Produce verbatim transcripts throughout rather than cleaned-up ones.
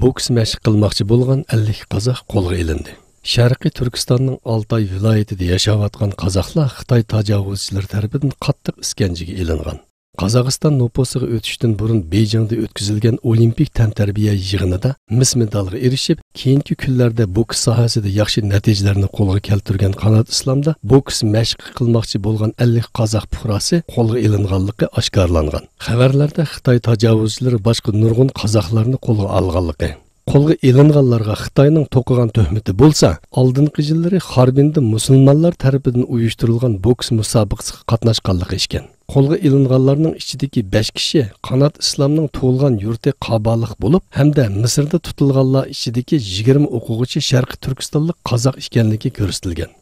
بوكس مەشىق قىلماقچى بولغان ئەللىك قازاق قولغا ئېلىندى. شەرقىي تۈركىستاننىڭ ئالتاي ۋىلايىتىدە ياشاۋاتقان قازاقلار خىتاي تاجاۋۇزچىلىرى تەرىپىدىن قاتتىق ئىسكەنجىگە ئېلىنغان. قازاقىستان نوپۇسىغا ئۆتۈشتىن بۇرۇن بېيجىڭدا ئۆتكۈزۈلگەن ئولىمپىك تەنتەربىيە يىغىنىدا مىس مېدالغا ئېرىشىپ، كېيىنكى كۈنلەردە بوكس ساھەسىدە ياخشى نەتىجىلەرنى قولغا كەلتۈرگەن قانات ئىسلامدا بوكس مەشىق قىلماقچى بولغان ئەللىك قازاق پۇقراسى قولغا ئېلىنغانلىقى ئاشكارىلانغان. خەۋەرلەردە خىتاي تاجاۋۇزچىلىرى باشقا نۇرغۇن قازاقلارنى قولغا ئالغانلىقى، قولغا ئېلىنغانلارغا خىتاينىڭ توقۇغان تۆھمىتى بولسا، ئالدىنقى يىللىرى خاربىندە مۇسۇلمانلار تەرىپىدىن ئۇيۇشتۇرۇلغان بوكس مۇسابىقىسىگە قاتناشقانلىقى ئىكەن. قولغا ئېلىنغانلارنىڭ ئىچىدىكى بەش كىشى قانات ئىسلامنىڭ تۇغۇلغان يۇرتى قابالىق بولۇپ، ھەمدە مىسىردا تۇتۇلغانلار ئىچىدىكى يىگىرمە ئوقۇغۇچى شەرقىي تۈركىستانلىق قازاق ئىكەنلىكى كۆرسىتىلگەن.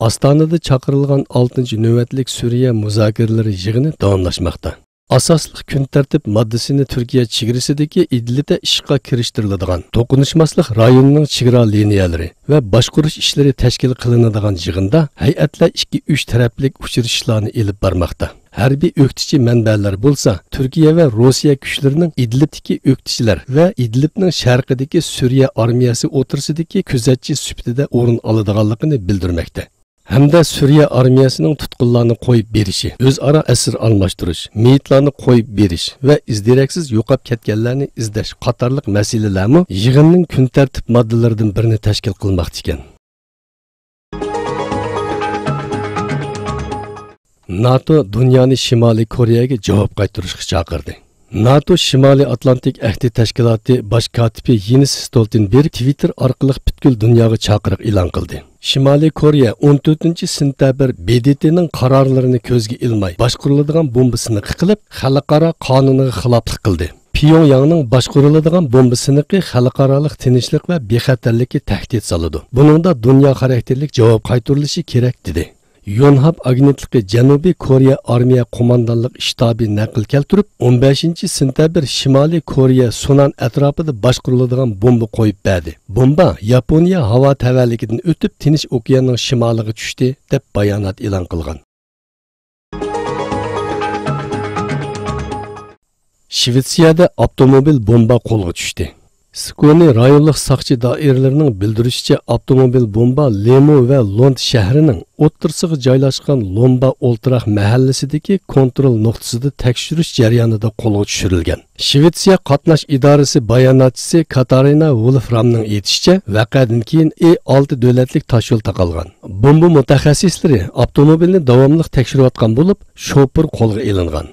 ئاستانىدا چاقىرىلغان ئالتىنچى نۆۋەتلىك سۈرىيە مۇزاكىرىلىرى يىغىنى داۋاملاشماقتا. ئاساسلىق كۈن تەرتىپ ماددىسىنى تۈركىيە چېگرىسىدىكى ئىدلىبتە ئىشقا كىرىشتۈرۈلىدىغان توقۇنۇشماسلىق رايونىنىڭ چېگرا لىنىيەلىرى ۋە باشقۇرۇش ئىشلىرى تەشكىل قىلىنىدىغان يىغىندا ھەيئەتلەر ئىككى، ئۈچ تەرەپلىك ئۇچرىشىشلارنى ئېلىپ بارماقتا. ھەربىي ئۆكتىچى مەنبەلەر بولسا، تۈركىيە ۋە روسىيە كۈچلىرىنىڭ ئىدلىبتىكى ئۆكتىچىلەر ۋە ئىدلىبنىڭ شەرقىدىكى سۈرىيە ئارمىيەسى ئوتتۇرىسىدىكى كۆزەتچى سۈپىتىدە ئورۇن ئالىدىغانلىقىنى بىلدۈرمەكتە. ھەمدە سۈرىيە ئارمىيەسىنىڭ تۇتقۇنلارنى قويۇپ بېرىشى، ئۆزئارا ئەسىر ئالماشتۇرۇش، مېيىتلارنى قويۇپ بېرىش ۋە ئىز دېرەكسىز يوقاپ كەتكەنلەرنى ئىزدەش قاتارلىق مەسىلىلەرمۇ يىغىننىڭ كۈن تەرتىپ ماددىلىرىدىن بىرىنى تەشكىل قىلماقتا ئىكەن. ناتو دۇنيانى شىمالىي كورېيەگە جاۋاب قايتۇرۇشقا چاقىردى. ناتو شىمالىي ئاتلانتىك ئەھدى تەشكىلاتى باش كاتىپى يېنس ستولتېنبېرگ تىۋىتتېر ئارقىلىق پۈتكۈل دۇنياغا چاقىرىق ئېلان قىلدى. شىمالىي كورېيە ئون تۆتىنچى سېنتەبىر ب د ت نىڭ قارارلىرىنى كۆزگە ئىلماي باشقۇرۇلىدىغان بومبا سىنىقى قىلىپ، خەلقئارا قانۇنىغا خىلاپلىق قىلدى. پيۇڭياڭنىڭ باشقۇرۇلىدىغان بومبا سىنىقى خەلقئارالىق تىنچلىق ۋە بىخەتەرلىككە تەھدىت سالىدۇ. بۇنىڭدا دۇنيا خاراكتېرلىك جاۋاب قايتۇرۇلۇشى كېرەك، دېدى. يونھاپ ئاگېنتلىقى جەنۇبىي كورېيە ئارمىيە قوماندانلىق شتابى نەقىل كەلتۈرۈپ، ئون بەشىنچى سېنتەبىر شىمالىي كورېيە سۇنان ئەتراپىدا باشقۇرۇلىدىغان بومبا قويۇپ بەردى. بومبا ياپونىيە ھاۋا تەۋەلىكىدىن ئۆتۈپ، تىنچ ئوكياننىڭ شىمالىغا چۈشتى، دەپ بايانات ئېلان قىلغان. شىۋېتسىيەدە ئاپتوموبىل بومبا قولغا چۈشتى. سكونى رايونلۇق ساقچى دائىرىلىرىنىڭ بىلدۈرۈشىچە، ئاپتوموبىل بومبا لېمو ۋە لوند شەھىرىنىڭ ئوتتۇرىسىغا جايلاشقان لومبا ئولتۇراق مەھەللىسىدىكى كونترول نۇقتىسىدا تەكشۈرۈش جەريانىدا قولغا چۈشۈرۈلگەن. شىۋېتسىيە قاتناش ئىدارىسى باياناتچىسى كاتارىنا ۋولفرامنىڭ ئېيتىشىچە، ۋەقەدىن كېيىن ئى ئالتە دۆلەتلىك تاشيول تاقالغان. بومبا مۇتەخەسسىسلىرى ئاپتوموبىلنى داۋاملىق تەكشۈرۈۋاتقان بولۇپ، شوپۇر قولغا ئېلىنغان.